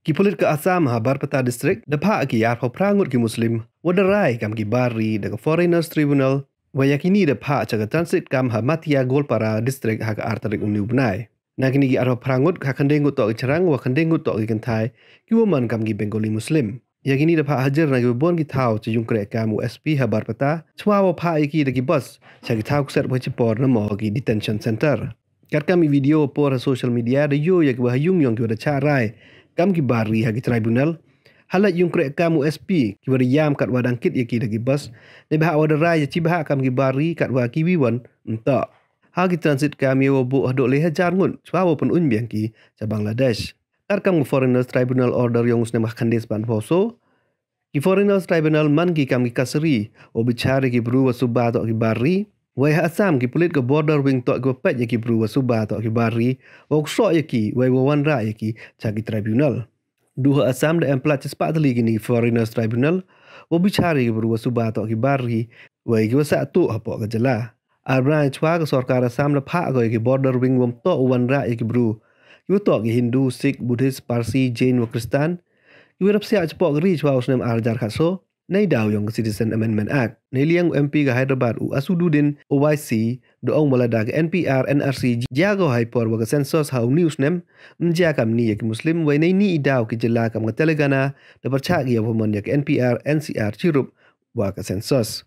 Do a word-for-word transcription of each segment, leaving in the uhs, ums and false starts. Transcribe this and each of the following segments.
Ki pulit ka Assam ha Barpeta District da phah ki arphaw phra ngut ki Muslim wa da rai kam ki bar ri da ka Foreigners Tribunal, wa ya kini da phah cha ka transit camp ha Matia Goalpara District ha ka ar tarik uni u bnai. Na kini ki arphaw phra ngut, ka khyndai ngut toh ki chynrang wa khyndai ngut toh ki kynthai, ki wa man kam ki Bengali Muslim. Ya kini da phah hajir na ki wa bun ki thaw cha yung kreh kam u S P ha Barpeta, chwa wa phah ya ki da ki bus cha ki thaw kset wa chipor namo ki detention center. Katkam i video wa por ha social media da yoh ya ki wa ha yung yong ki wa da chah rai kam ki bar ri ha ki tribunal. Halat yung kreh kam u S P ki wa da yam katwa dang kit ya ki da ki bus, neibhah wa da rai ya chi bhah kam ki bar ri katwa ki wi wan mtoh. Ha ki transit camp ya wa buh haduh le hajar ngut chwa wa pynun biang ki cha Bangladesh. Katkam ka Foreigners Tribunal order yong u snem khyndai spah phaw so, ki Foreigners Tribunal man ki kam ki kasari wa bichar ya ki bru wa suba toh ki bar ri. Wei ha Assam ki pulit ka Border Wing toh ki wa peit ya ki bru wa suba toh ki bar ri, wa ksoh ya ki, wei wa wanrah ya ki cha ki tribunal. Du ha Assam da em palat chispah tylli kini ki Foreigners Tribunal wa bichar ya ki bru wa suba toh ki bar ri, wei ki wa sah tuh hapoh ka jylla. Ar bnai chwa ka sorkar Assam da phah ko ya ki Border Wing wa mtoh u wanrah ya ki bru, ki wa toh ki Hindu, Sikh, Buddhist, Parsi, Jain wa Kristan, ki wa da psiah chapoh ka ri chwa u snem ar hajar khatso, nei daw yong ka Citizen Amendment Act. Nei liang u M P ka Hyderabad u Asaduddin Owaisi da ong wa lada ka N P R N R C jia ko hei por wa ka census ha uni u snem, ym jia kamni ya ki Muslim, wei nei ni i daw ki jylla kam ka Telangana da pyrchah ki ya wa man ya ka N P R N C R chirup wa ka census.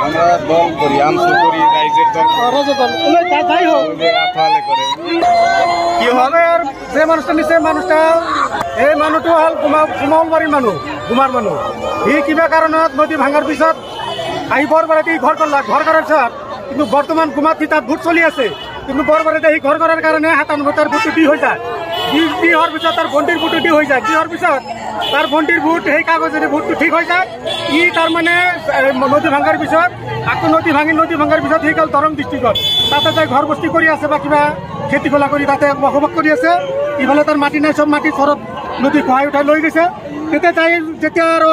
আমরা দল করি, আমসু করি, রাইজের দল করি। রাইজের দল। উনি তা-, তাই হোক। ওই যে আফালে করে। কি হবে আর যে মানুষটা নিচে মানুষটা, এই মানুষটা হল গুমা-, গুমালবাড়ির মানুষ, গুমার মানুষ। এই কিবা কারণত নদী ভাঙার পিছত আহি বরবাড়িতে ঘর করলা, ঘর করার পিছত কিন্তু বর্তমান গুমাতি তার ভোট চলি আছে। কিন্তু বরবাড়িতে এই ঘর করার কারণে হাতান তার ভোট দি হয়ে যায়। দি, দি হওয়ার পিছত তার ভন্টির ভোট দি হয়ে যায়। দি হওয়ার পিছত তার ভন্টির ভোট, সেই কাগজেদি ভোটটো ঠিক হয়ে যায়। ই তার মানে, এ, নদী ভাঙার পিছত, আকো নদী ভাঙি, নদী ভাঙার পিছত সেই কাল দৰং ডিষ্ট্ৰিক্টত। তাতে তাই ঘৰ বস্তি কৰি আছে বা কিবা খেতি খোলা কৰি তাতে বসবাস কৰি আছে। ইফালে তাৰ মাটি নাই, চব মাটি চৰত নদী খহাই উঠাই লৈ গৈছে। তেতিয়া তাই যেতিয়া আৰু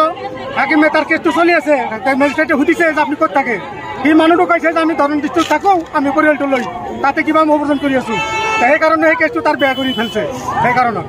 হাকিমে তাৰ কেছটো চলি আছে, তাই মেজিষ্ট্ৰেটে সুধিছে যে আপুনি ক'ত থাকে? সি মানুহটো কৈছে যে আমি দৰং ডিষ্ট্ৰিক্টত থাকো, আমি পৰিয়ালটো লৈ তাতে কিবা অপাৰেশ্যন কৰি আছো। সেইকাৰণে সেই কেছটো তাৰ বেয়া কৰি ফেলছে। সেইকাৰণে